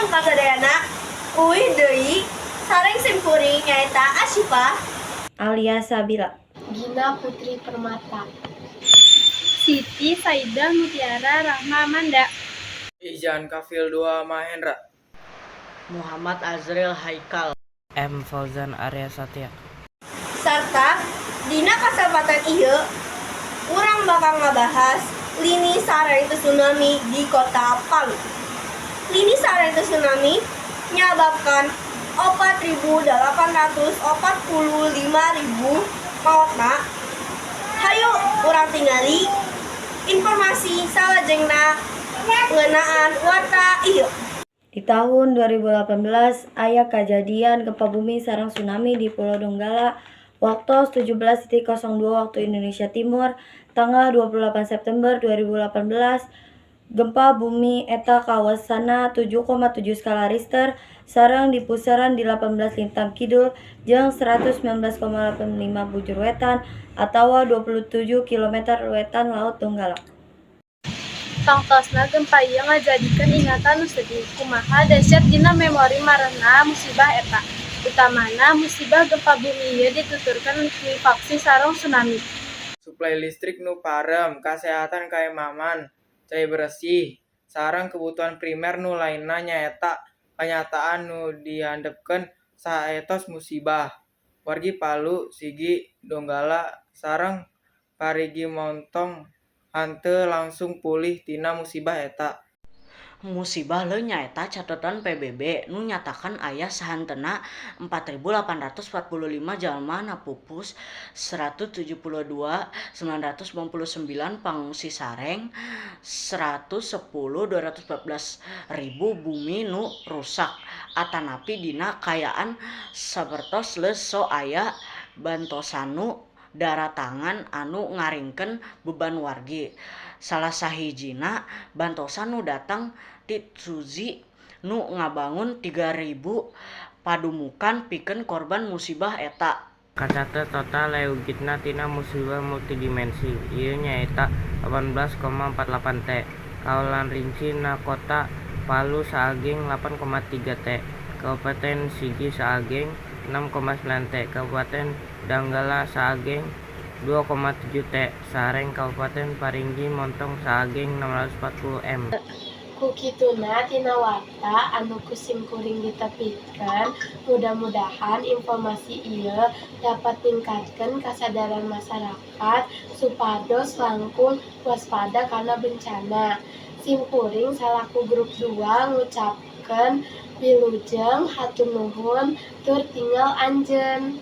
Wilujeng kasadayana, uih deui sareng simkuring, nyaeta Asyifa, Alia Sabila, Gina Putri Permata, Siti Saidah Mutiara Rahma Amanda, Ijan Kafil 2 Mahendra, Muhammad Azril Haikal, M. Fauzan Arya Satya. Sarta dina kasempatan ieu urang bakal ngabahas lini sareng tsunami di Kota Palu. Lini sareng tsunami nyababkan 4.845.000 maotna. Hayu urang tingali informasi salajengna ngeunaan warta ieu. Di tahun 2018 aya kajadian gempa bumi sareng tsunami di Pulau Donggala waktu 17.02 Waktu Indonesia Timur tanggal 28 September 2018. Gempa bumi eta kawasana 7,7 skala Richter sareng dipuseran di 18 lintang kidul jeung 119,85 bujur wetan atawa 27 km wetan laut Donggala. Tangtosna gempa ieu ngajadikeun ingatan nu sedih. Kumaha dahsyat dina memori marenna musibah eta. Utamana musibah gempa bumi ieu dituturkeun likuifaksi sareng tsunami. Suplai listrik nu parem, kasehatan kaemaman, cai beresih, sareng kebutuhan primer nu lainna nyaeta kanyataan nu dihandapkeun saetos musibah. Wargi Palu, Sigi, Donggala, sareng Parigi Moutong henteu langsung pulih tina musibah eta. Musibah leuh nyaeta catetan PBB nu nyatakeun aya sahenteuna 4.845 jalma napupus, 172.999 pangungsi sareng 110.214 ribu bumi nu rusak atanapi dina kaayaan sapertos leuh so aya bantosan nu daratangan anu ngaringkeun beban wargi. Salah sahijina bantosan nu datang ti Tzu Chi nu ngabangun 3.000 padumukan pikeun korban musibah eta. Kacatet total leugitna tina musibah multidimensi ieu nyaeta 18,48 T. Kaolan rinci na Kota Palu saageng 8,3 T, Kabupaten Sigi saageng 6,9 T, Kabupaten Donggala saageng 2,7 T, sareng Kabupaten Parigi Moutong saageng 640 M. Ku kituna tina warta anu ku simkuring ditepikeun, mudah-mudahan informasi ieu dapat ningkatkeun kasadaran masyarakat supados langkung waspada kana bencana. Simkuring salaku grup 2 ngucapkeun wilujeng, hatur nuhun, tur tingal anjeun.